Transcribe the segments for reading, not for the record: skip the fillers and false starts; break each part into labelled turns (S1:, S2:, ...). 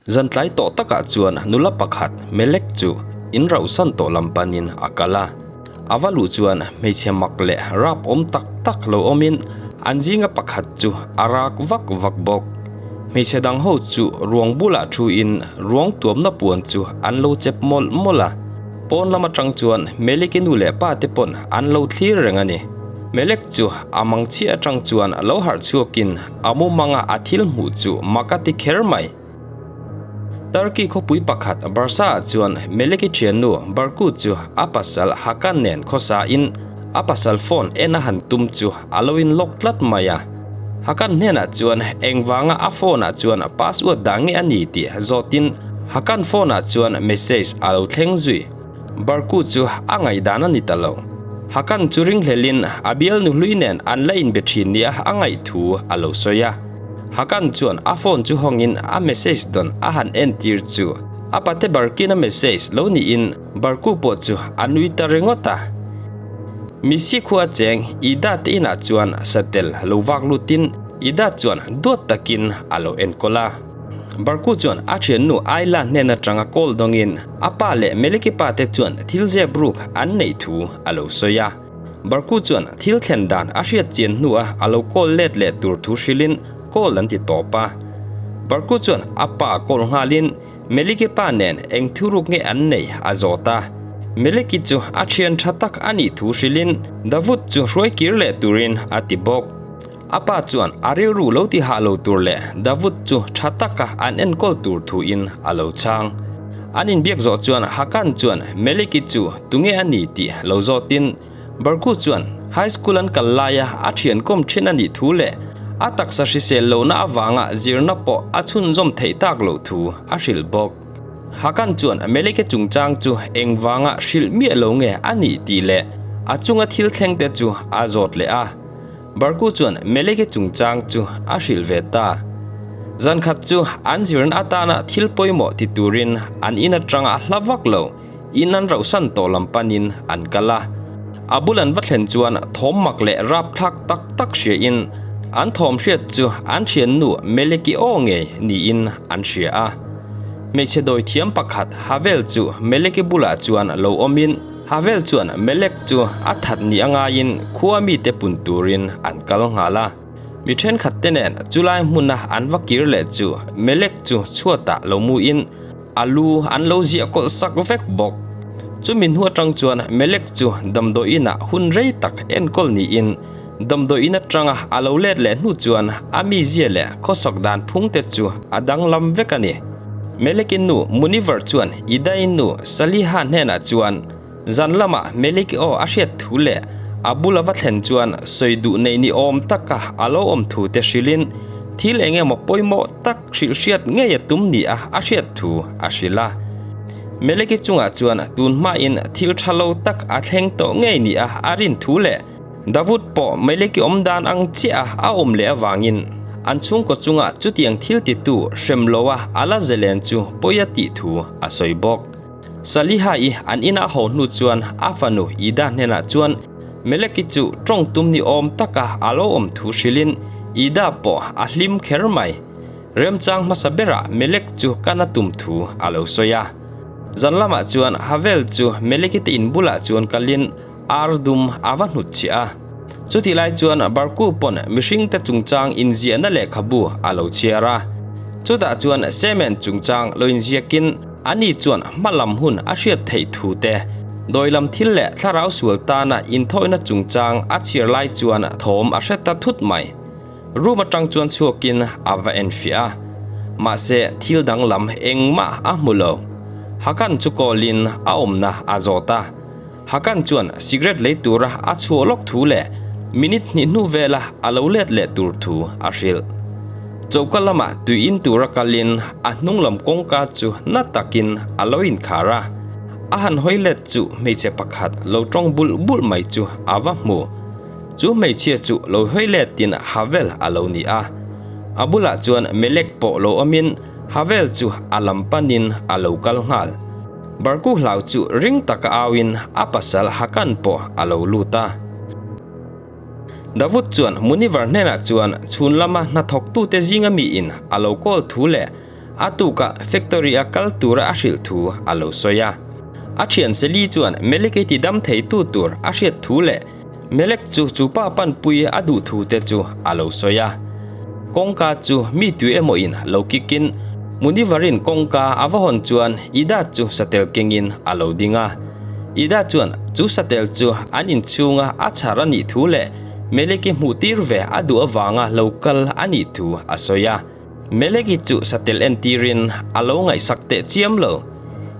S1: Zan tlai tawh takah chuan nula pakhat Melek chu in rauhsan tawh lam panin a kal a. A va luh chuan hmeichhe mak leh rap awm tak tak lo awmin an zinga pakhat chu a rak vak vak bawk. Hmeichhe dang ho chu ruang bulah thuin ruang tuamna puan chu an lo chep mawlh mawlh a. Pawn lam atang chuan Meleki nu leh pa te pawn an lo thlir reng a ni. Melek chu a mang chhiah atang chuan lo harh chhuakin a mumanga a thil hmuh chu mak a ti kher mai. Turkey khawpui pakhat Bursa-ah chuan Meleki thiannu Barku chu a pasal Hakan nen khawsain a pasal phone en a han tum chu a lo in lock tlat mai a. Hakan hnenah chuan engvanga a phone-ah chuan password dah nge a ni tih zawtin Hakan phone-ah chuan message a lo thleng zui. Barku chu a ngaihdan a ni ta lo. Hakan chu ringhlelin a bialnu hlui nen an la inbe thin nia a ngaih thu a lo sawi a. Hakan chuan a phone chu hawngin a message dawn a han entir chu a pate Barkin a message lo niin Barku pawh chu a nui ta ringawt a. Misi khua cheng Ida te inah chuan satel lo vak lutin Ida chuan duat takin a lo enkawl a. Barku chuan a thiannu Ayla hnen atanga call dawngin a pa leh Meleki pa te chuan thil zep ruk an neih thu a lo sawi a. Barku chuan thil thlen dan a hriat chian hnuah a lo call let leh tur thu hrilhin call an ti tawp a. Barku chuan a pa call nghalin Meleki pa nen eng thu ruk nge an neih a zawt a. Meleki chu a thian tha tak a nih thu hrilhin Davut chu hruai kir leh turin a ti bawk. A pa chuan a rilru lo ti hah lo tur leh Davut chu tha taka an enkawl tur thuin a lo chhang. An inbiak zawh chuan Hakan chuan Meliki chu tunge a ni tih lo zawtin Barku chuan high school an kal laia a thian kawm thin a nih thu leh a taksa hrisel lohna avanga zirna pawh a chhunzawm theih tak loh thu a hrilh bawk. Hakan chuan Melike chungchang chu engvanga hrilh miah lo nge a nih tih leh a chunga thil thlengte chu a zawt leh a. Barku chuan Meleke chungchang chu a hrilh ve ta. Zan khat chu an zirna atana thil pawimawh ti turin an in atanga hla vak lo in an rauhsan tawh lam panin an kal a. A bul an va thlen chuan thawm mak leh rapthlak tak tak hriain an thawm hriat chu an thiannu Meleki aw ngei niin an hria a. Hmeichhe dawithiam pakhat Havel chu Meleki bulah chuan lo awmin, Havel chuan Melek chu a that ni a ngaiin khua mite pun turin an kal nghal a. Mi thenkhat te nen chulai hmuna an va kir leh chu Melek chu chhuatah lo muin a lu an lo ziah kawlh sak vek bawk. Chumi hnu atang chuan Melek chu damdawiinah hun rei tak enkawl niin damdawiin atanga a lo let leh hnu chuan a mizia leh khawsak dan phung te chu a danglam vek a ni. Melekin nu Munivar chuan Idai nu Saliha hnenah chuan zan lamah Meleki aw a hriat thu leh a bula va thlen chuan sawi duh neih ni awm taka a lo awm thu te hrilhin thil eng emaw pawimawh tak hrilh hriat ngei a tum ni a a hriat thu a hrilh a. Meleki chungah chuan tun hmain thil tha lo tak a thleng tawh ngei ni a a rin thu leh Davut pawh Meleki awm dan ang chiah a a awm leh avangin an chhungkaw chunga chutiang thil titu hrem loa a la zelen chu pawi a tih thu a sawi bawk. Saliha-i an ina haw hnu chuan a fanu Ida hnenah chuan Meleki chu tawng tum ni awm taka a lo awm thu hrilhin Ida pawh a hlim kher mai. Remchang hmasa berah Melek chu kan a tum thu a lo sawi a. Zan lamah chuan Havel chu Meleki te in bulah chuan kalin Ar dum a va hnut chhiah a. Chutih lai chuan Barku pawn mihringte chungchang inziahna lehkhabu a lo chhiar a. Chutah chuan Semen chungchang lo inziakin ani chuan hma lam hun a hriat theih thu te, dawi lam thil leh thlarau sual tana inthawihna chungchang a chhiar lai chuan thawm a hre ta thut mai. Room atang chuan chhuakin a va enfiah a, mahse thil danglam engmah a hmu lo. Hakan chu call-in a awmna a zawt a. Hakan chuan cigarette lei tura a chhuah lawk thu leh minute hnih hnu vela a lo let leh tur thu a hrilh. Choka lamah tui in tura kalin a hnung lam kawngka chu na takin a lo inkhar a. A han hawi let chu hmeichhe pakhat lo tawng bulh bulh mai chu a va hmu. Chu hmeichhia chu lo hawi letin Havel a lo ni a. A bulah chuan Melek pawh lo awmin Havel chu a lam panin a lo kal nghal. Barku hlau chu ring taka auin a pasal Hakan pawh a lo lut a. Davut chuan Munivar hnenah chuan chhun lama hnathawktute zinga miin a lo kawl thu leh A tukah factory a kal tura a hrilh thu a lo sawi a. A thian Sally chuan Meleki ti dam thei tu tur a hriat thu leh Melek chu chu pa panpui a duh thu te chu a lo sawi a. Kawngka chu mi tui emaw in lo kick in Munivarin kawngka a va hawn chuan Ida chu satel kengin a lo ding a. Ida chuan chu satel chu an inchhunga a chhar a nih thu leh Meleki hmuh tir ve a duh avanga lo kal a nih thu a sawi a. Meleki chu satel entirin a lo ngaihsak teh chiam lo.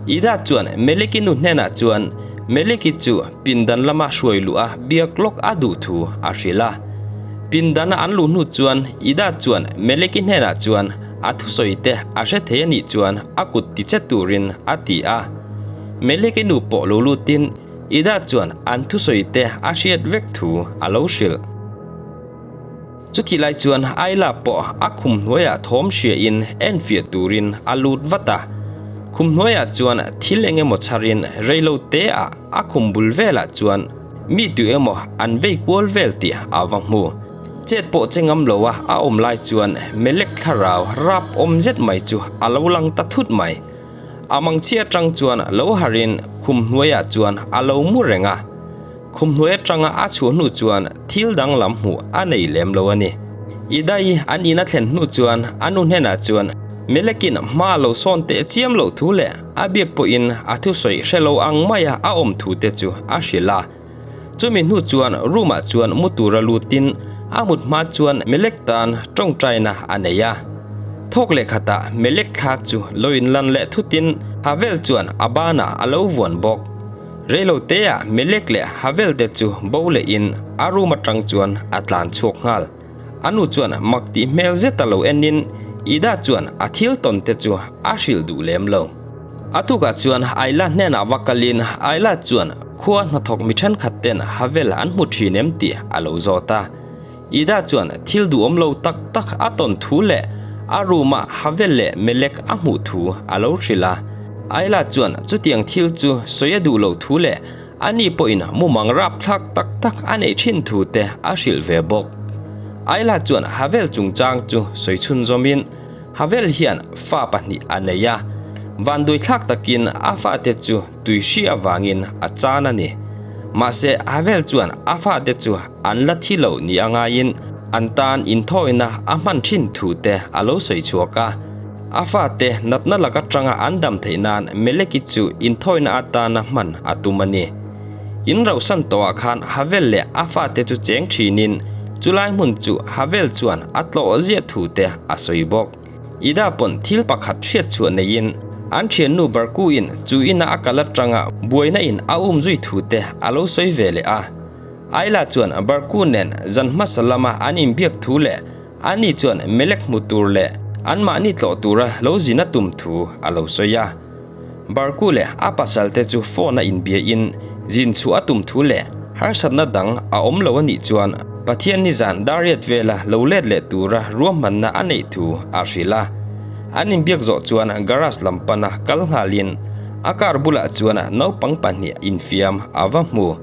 S1: Ida chuan Meleki nu hnenah chuan Meleki chu pindan lama hruai luh a biak lawk a duh thu a hrilh a. Pindana an luh hnu chuan Ida chuan Meleki hnenah chuan a thusawi te a hre thei a nih chuan a kut ti che turin a ti a. Meleki nu pawh lo lutin Ida chuan an thusawi te a hriat vek thu a lo hrilh. Chutih lai chuan Ayla pawh a khum hnuaiah thawm hriain enfiah turin a lut vat a. Khum hnuaiah chuan thil eng emaw chharin reilo teah a khum bul velah chuan mi tu emaw an vei kual vel tih a va hmu. Chet pawh che ngam lo a a awm lai chuan Melek thlarau rap awm zet mai chu a lo lang ta thut mai. A mangchhi atang chuan lo harin khum hnuaiah chuan a lo mu reng a. Khum hnuai atanga a chhuah hnu chuan thil danglam hmuh a nei lem lo a ni. Idai an in a thlen hnu chuan a nu hnenah chuan Melekin hma lo sawn teh chiam loh thu leh a biak pawhin a thusawi hre lo ang maia a awm thu te chu a hrilh a. Chumi hnu chuan room ah chuan mu tura lutin a mut hma chuan Melek tan tawngtaina a nei a. Thawk leh khatah Melek thla chu lo inlan leh thutin Havel chuan a banah a lo vuan bawk. Reilo teah Melek leh Havel te chu bo lehin a room atang chuan a tlan chhuak nghal. A nu chuan mak tih hmel zeta lo enin Ida chuan a thil tawn te chu a hrilh duh lem lo. A tukah chuan Ayla hnenah va kalin Ayla chuan khua hnathawk mi thenkhat ten Havel an hmu thin em tih a lo zawt a. Ida chuan thil duhawm lo tak tak a tawn thu leh a room-ah Havel leh Melek a hmuh thu a lo hrilh a. Ayla chuan chutiang thil chu sawi a duh loh thu leh ani pawhin mumang rapthlak tak tak a neih thin thu te a hrilh ve bawk. Ayla chuan Havel chungchang chu sawi chhunzawmin Havel hian fa pahnih a nei a, vanduaithlak takin a fate chu tui hri avangin a chan a ni. Mahse, Havel chuan a fate chu an la thi lo ni a ngaiin an tan inthawina a hman thin thu te a lo sawi chhuak a. A fate natna lak atanga an dam theih nan Meleki chu inthawina atana hman a tum a ni. In rauhsan tawhah khan Havel leh a fate chu cheng thinin chulai hmun chu Havel chuan a tlawh ziah thu te a sawi bawk. Ida pawn thil pakhat hriat chhuah neiin an thiannu Barkuin chu ina a kal atanga buaina in a um zui thu te a lo sawi ve leh a. Ayla chuan Barku nen zan hmasa lama an inbiak thu leh ani chuan Melek hmu tur leh anmahni tlawh tura lo zin a tum thu a lo sawi a. Barku leh a pasal te chu phone a inbiain zin chhuah a tum thu leh harsatna dang a awm lo a nih chuan Pathian nizan Dariat vela lo let leh tura ruahmanna a neih thu a hrilh a. An inbiak zawh chuan garage lam pana kal nghalin a car bulah chuan naupang pahnih infiam a va hmu.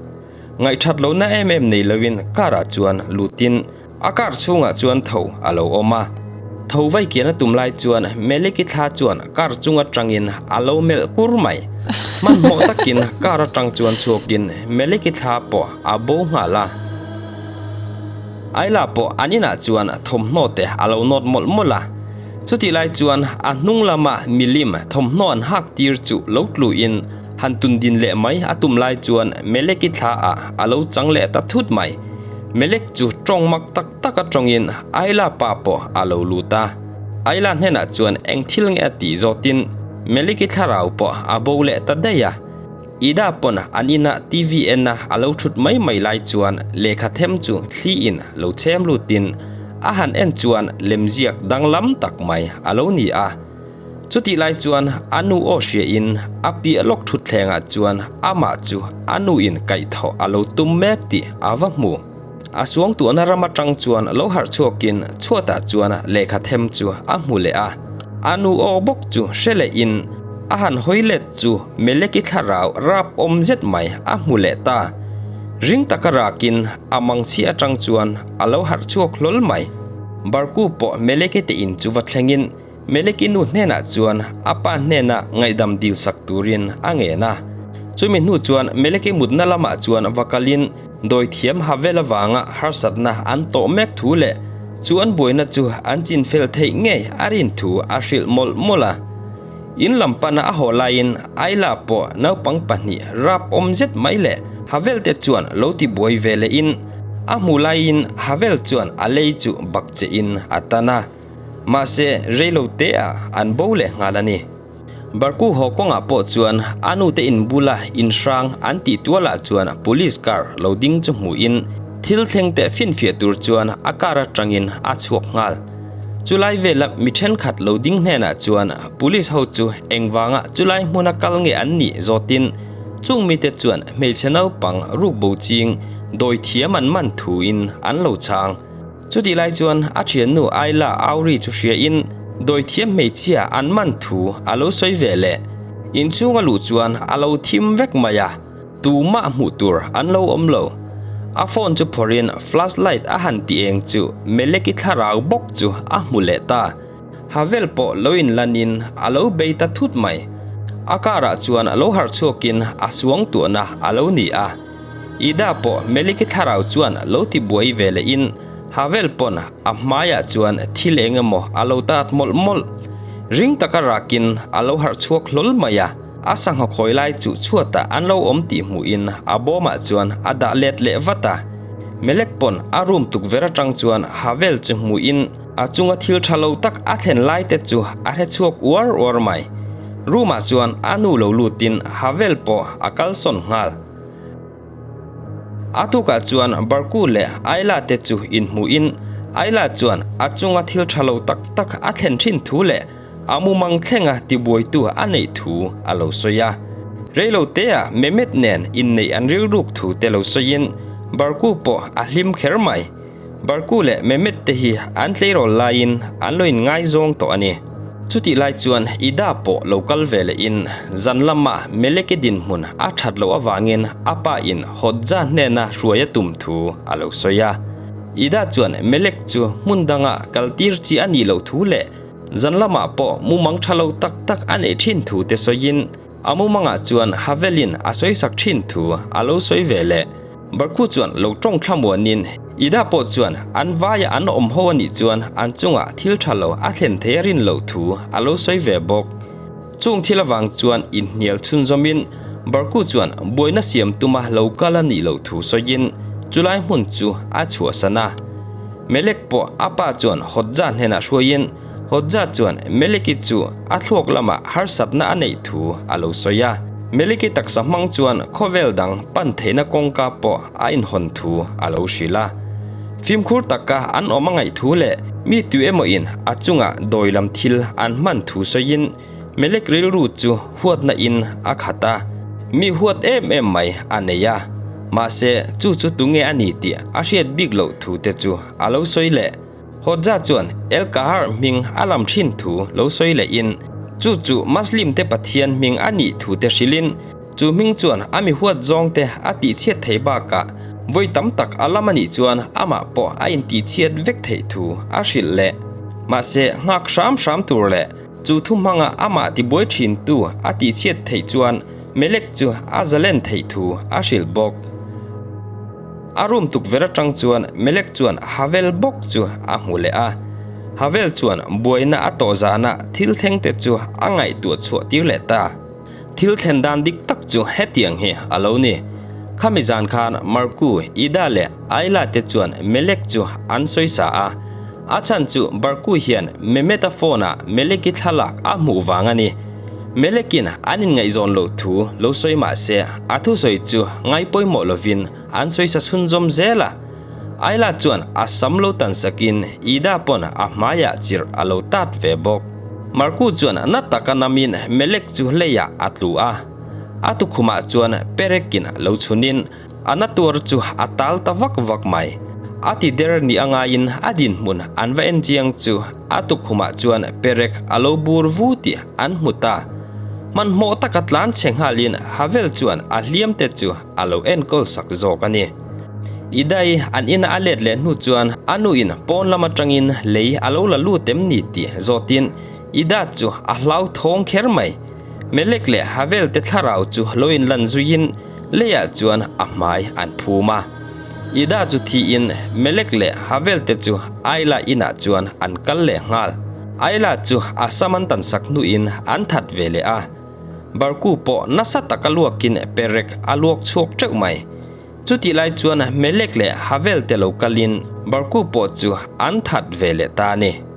S1: Ngaihthat lohna em em nei loin car ah chuan lutin A car chhungah chuan tho a lo awm a. Tho vai kian a tum lai chuan Meliki thla chuan car chung atangin a lo melh kur mai. Hmanhmawh takin car atang chuan chhuakin Meliki thla pawh a bo nghal a. Ayla pawh an inah chuan thawmhnaw te a lo nawt mawlh mawlh a. Chutih lai chuan a hnung lama milim thawmhnaw an hak tir chu lo tluin han tun din leh mai a tum lai chuan Meleki thla ah a lo chang leh ta thut mai. Melek chu tawng mak tak tak a tawngin Ayla pa pawh a lo lut a. Ayla hnenah chuan eng thil nge a tih zawtin Meleki thlarau pawh a bo leh ta daih a. Ida pawn an inah TV en a a lo thut mai mai lai chuan lehkha them chu thliin lo chhem lutin a han en chuan lemziak danglam tak mai a lo ni a. Chutih lai chuan a nu aw hriain a piah lawk thutthlengah chuan amah chu a nuin kaihthawh a lo tum mek tih a va hmu. A suangtuahna ram atang chuan lo harh chhuakin chhuatah chuan lehkha them chu a hmu leh a. A nu aw bawk chu hre lehin a han hawi let chu Meleki thlarau rap awm zet mai a hmu leh ta. Ring taka rakin a mangchhi atang chuan a lo harh chhuak hlawl mai. Barku pawh Meleki te in chu va thlengin. Meleki nu hnenah chuan a pa hnena ngaihdam dil sak turin a ngen a. Chumi hnu chuan Meleki mutna lamah chuan va kalin dawithiam Havel avanga harsatna an tawh mek thu leh chu an buaina chu an chinfel theih ngei a rin thu a hrilh mawlh mawlh a. In lam pana a haw laiin Ayla pawh naupang pahnih rap awm zet mai leh Havel te chuan lo ti buai ve lehin a hmu laiin Havel chuan a lei chu bak che in a tan a. Mahse reilo te ah an bo leh nghal a ni. Barku haw kawngah pawh chuan a nu te in bula in hrang an tih tualah chuan police car lo ding chu hmuhin thil thleng teh finfiah tur chuan a car atangin a chhuak nghal. Chulai vela mi thenkhat lo ding hnenah chuan police ho chu engvanga chulai hmuna kal nge an nih zawtin chung mite chuan hmeichhe naupang rukbo ching dawithiam an man thuin an lo chhang. Chutih lai chuan a thiannu Ayla Auri chu hriain dawithiam hmeichhia an man thu a lo sawi ve leh. Inchhung a luh chuan a lo thim vek mai a, tumah hmuh tur an lo awm lo. A phone chu phawrhin flashlight a han ti eng chu Meleki thlarau bawk chu a hmu leh ta. Havel pawh lo inlanin a lo bei ta thut mai. A car-ah chuan lo harh chhuakin a suangtuahna a lo ni a. Ida pawh Meliki thlarau chuan lo ti buai ve leh in Havel pawn a hmaiah chuan thil eng emaw a lo tat mawlh mawlh. Ring taka rakin a lo harh chhuak hlawl mai a, a sangha khawi lai chu chhuatah an lo awm tih hmuhin a bawmah chuan a dah let leh vat a. Melek pawn a room tukverh atang chuan Havel chu hmuhin a chunga thil tha lo tak a thlen lai te chu a hre chhuak uar uar mai. Room ah chuan a nu lo lutin Havel pawh a kalsawn nghal. A tukah chuan Barku leh Ayla te chu inhmuhin Ayla chuan a chunga thil tha lo tak tak a thlen thin thu leh a mumang thlenga tibuaitu a neih thu a lo sawi a. Reilo teah Mehmet nen inneih an rilruk thu te lo sawiin Barku pawh a hlim kher mai. Barku leh Mehmet te hi an tleirawl laiin an lo inngaizawng tawh a ni. Chutih lai chuan Ida pawh lo kal ve lehin zan lama Meleki dinhmun a that loh avangin a pa in Hodja hnena hruai a tum thu a lo sawi a. Ida chuan Melek chu hmun danga kal tir chi a nih loh thu leh zan lamah pawh mumang tha lo tak tak a neih thin thu te sawiin A mumangah chuan Havelin a sawisak thin thu a lo sawi ve leh. Barku chuan lo tawng thlamuanin Ida pawh chuan an vaia an awm ho a nih chuan an chungah thil tha lo a thlen thei a rin loh thu a lo sawi ve bawk. Chung thil avang chuan inhnial chhunzawmin Barku chuan buaina siam tuma lo kal a nih loh thu sawiin chulai hmun chu a chhuahsan a. Melek pawh a pa chuan Hodja hnenah hruaiin Hodja chuan Meleki chu a thluak lamah harsatna a neih thu a lo sawi a. Meleki taksa hmang chuan khawvel dang pan theihna kawngka pawh a inhawn thu a lo hrilh a. Fimkhur taka an awm a ngaih thu leh mi tu emawin a chungah dawi lam thil an hman thu sawiin Melek rilru chu huatna in a khat a, mi huat em em mai a nei a. Mahse chu chu tunge a ni tih a hriat bik loh thu te chu a lo sawi leh. Hodja chuan El Kahar hming a lam thin thu lo sawi lehin, chu chu Muslim te Pathian hming a nih thu te hrilhin, chu hming chuan a mi huat zawng te a tihchhiat thei bakah vawi tam tak a lam a nih chuan amah pawh a intihchhiat vek theih thu a hrilh leh. Mahse, nghak hram hram tur leh chu thu hmanga amah tibuai thintu a tihchhiat theih chuan Melek chu a zalen theih thu a hrilh bawk. A room tukverh atang chuan Melek chuan Havel bawk chu a hmu leh a. Havel chuan buaina a tawh zana thil thleng te chu a ngaihtuah chhuah tir leh ta. Thil thlen dan dik tak chu hetiang hi a lo ni. Khami zan khan Marku, Ida leh Ayla te chuan Melek chu an sawi sa a. A chhan chu Barku hian Mehmet-a phone-ah Meleki thlalak a hmuh vang a ni. Melekin an inngaihzawn loh thu lo sawi mah se, a thusawi chu ngai pawimawh lovin an sawi sa chhunzawm zel a. Ayla chuan a sam lo tan sakin Ida pawn a hmaiah chirh a lo tat ve bawk. Marku chuan na taka namin Melek chu leiah a tlu a. A tukhumah chuan perekin lo chhunin A na tuar chu a tal ta vak vak mai. A ti der ni a ngaiin a dinhmun an va en chiang chu a tukhumah chuan perek a lo bur vu tih an hmu ta. Hmanhmawh taka tlan chhe nghalin Havel chuan a hliam te chu a lo enkawl sak zawk a ni. Idai an ina a let leh hnu chuan a nuin pawn lam atangin lei a lo la lut em ni tih zawtin. Ida chu a hlauthawng kher mai. Melek leh Havel te thlarau chu lo inlan zuiin leiah chuan a hmai an phum a. Ida chu thiin Melek leh Havel te chu Aila inah chuan an kal leh nghal. Aila chu a sam an tansak hnuin an that ve leh a. Barku pawh nasa taka luakin perek a luak chhuak teuh mai. Chutih lai chuan Melek leh Havel te lo kalin Barku pawh chu an that ve leh ta a ni.